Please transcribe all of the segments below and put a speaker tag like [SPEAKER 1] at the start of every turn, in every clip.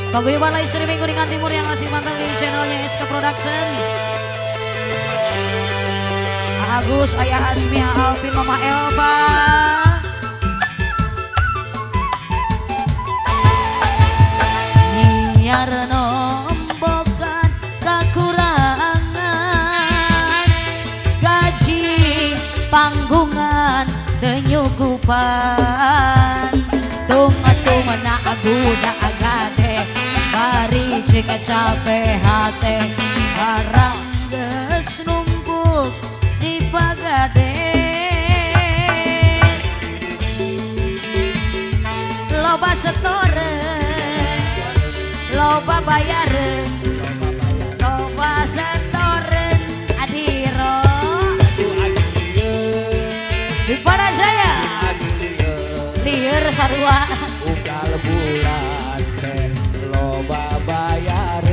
[SPEAKER 1] Paguyuban Lai Streaming Kuningan Timur yang masih mantap di channelnya SK Production. Agus, Ayah Asmi, Alvin, Mama Elva. Niar nombokan kekurangan, gaji panggungan tenyukupan. Tung-tung na aguna agade, bari jika capek hate, barang geus numpuk di pagade. Loba setoren, loba bayaran, loba setoren adiro. Di pada saya lieur sarua.
[SPEAKER 2] Unggal bulan teh loba bayaran.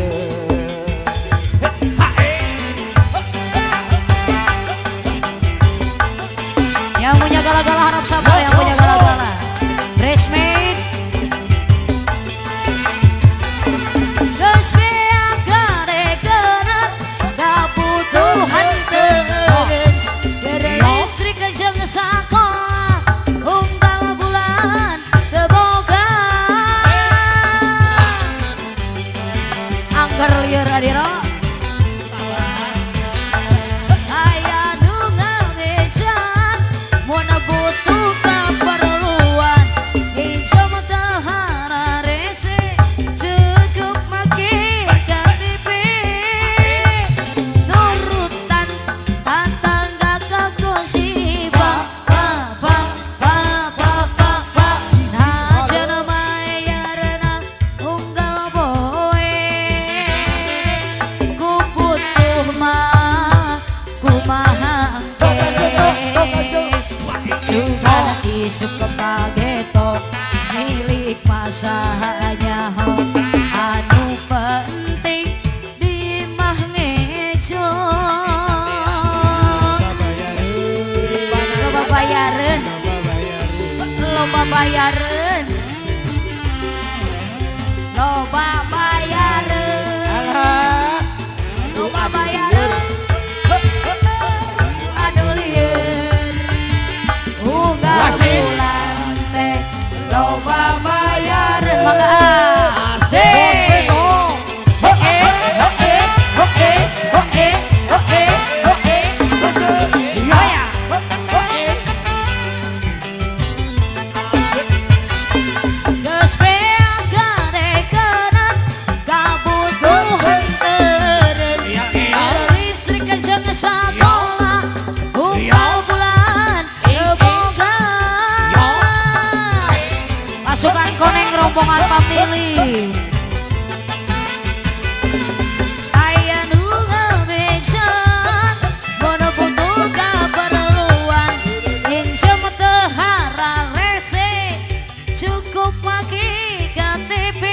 [SPEAKER 1] Yang punya gala-gala harap sabar, yang punya gala-gala. Resmate. Geus beak garegeuna kabutuhan teureun. Gere listrik jeung sakola unggal bulan teu boga. Angger lieur adiro. Aya nu ngabejan mun butuh kaperluan, injem teu hararese cukup make KTP. Nurutan tatangga kagosipan, pa pa pa pa pa pa. Najan mayarna unggal poe, ku butuh mah kumaha ge. Sugan isuk pageto milik masanya ho, anu penting di mah ngejo. Loba bayaran, loba bayaran, loba bayaran, loba bayaran. Aduh lieur, unggal bulan teh loba bayaran. Maka asik. Geus beak garekenan kabutuhan teureun, listrik jeung sakola unggal bulan teu boga. Pasukan koneng rombongan pamili. Aya nu ngabejan mun butuh kaperluan, injem teu hararese cukup make KTP.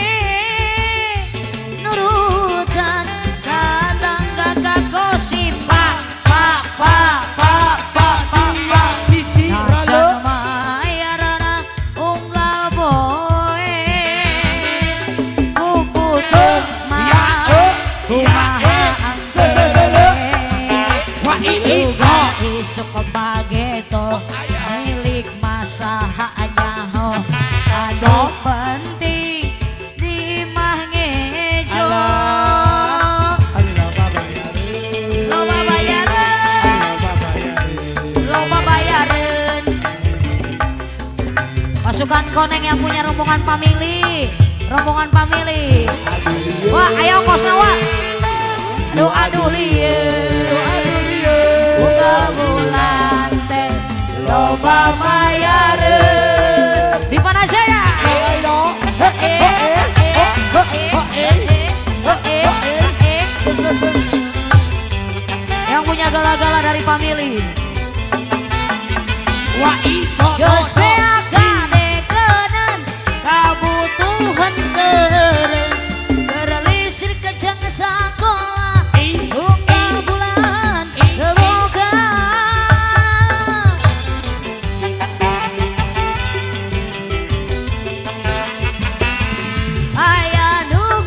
[SPEAKER 1] Nurutan tatangga kagosipan, pa pa pa pa pa pa. Najan mayarna unggal poe, ku butuh mah kumaha ge. Sugan isuk pageto milik masahanya ho, anu penting di mah ngejo. Loba bayaran, loba bayaran. Pasukan koneng yang punya rombongan family, rombongan family. Wah, ayo kosna wah. Aduh aduh lieur, unggal bulan teh loba bayaran. Di mana saya? Yang punya gala-gala dari family. Geus beak garekenan kabutuhan teureun, bere listrik jeung sakola unggal bulan teu boga. Aya nu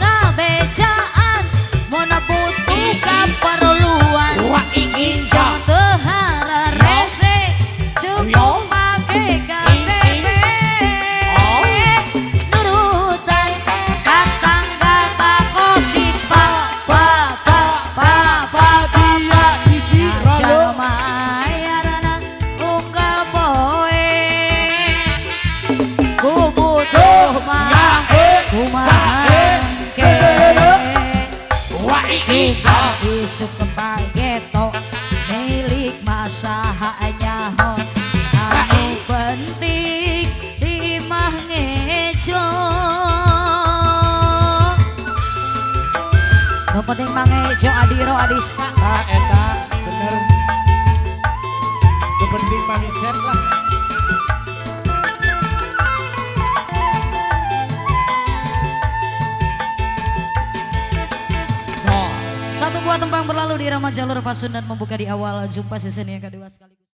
[SPEAKER 1] Kumaha ke
[SPEAKER 2] Wa i a.
[SPEAKER 1] Isuk kepageto milik masaha nyaho anu penting di imah ngejo. Nu penting mah ngejo Adiro Adiska.
[SPEAKER 2] Nah eta bener. Nu penting mah ngechat lah.
[SPEAKER 1] Satu buah tembang berlalu di irama jalur Pasundan membuka di awal jumpa season yang kedua sekaligus.